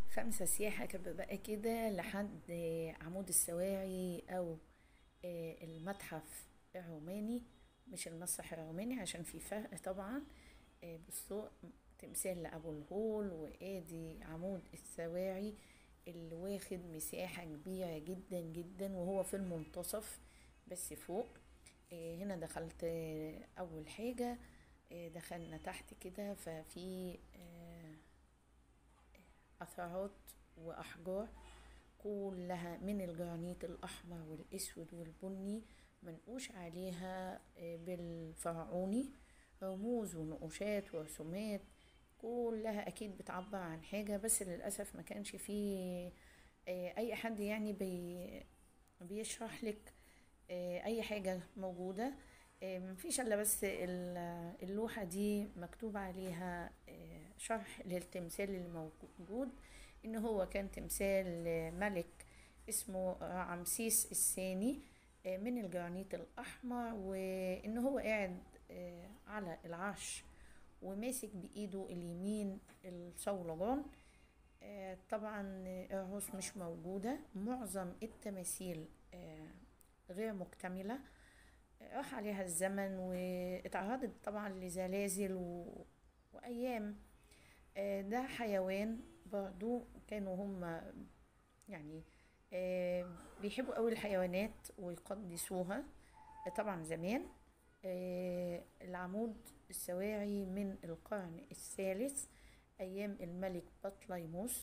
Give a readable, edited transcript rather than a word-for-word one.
5 سياحة بقى كده لحد عمود السواعي أو المتحف الروماني، مش المسرح الروماني عشان في فرق طبعا. بصوا تمثال لأبو الهول، وادي عمود السواعي اللي واخد مساحة كبيرة جدا جدا وهو في المنتصف بس فوق. هنا دخلت، أول حاجة، دخلنا تحت كده، ففي أثرات وأحجار كلها من الجرانيت الأحمر والأسود والبني، منقوش عليها بالفرعوني، رموز ونقوشات ورسومات كلها أكيد بتعبر عن حاجة، بس للأسف ما كانش فيه أي حد بيشرح لك أي حاجة موجودة. مفيش إلا بس اللوحة دي مكتوب عليها شرح للتمثال اللي موجود، إن هو كان تمثال ملك اسمه رمسيس الثاني، من الجرانيت الأحمر، وإن هو قاعد على العرش وماسك بإيده اليمين الصولجان. طبعا الرؤوس مش موجودة، معظم التماثيل غير مكتملة، راح عليها الزمن واتعرضت طبعا لزلازل وأيام. ده حيوان برضو كانوا هم بيحبوا قوي الحيوانات ويقدسوها طبعا زمان. العمود السواعي من القرن الثالث أيام الملك بطليموس.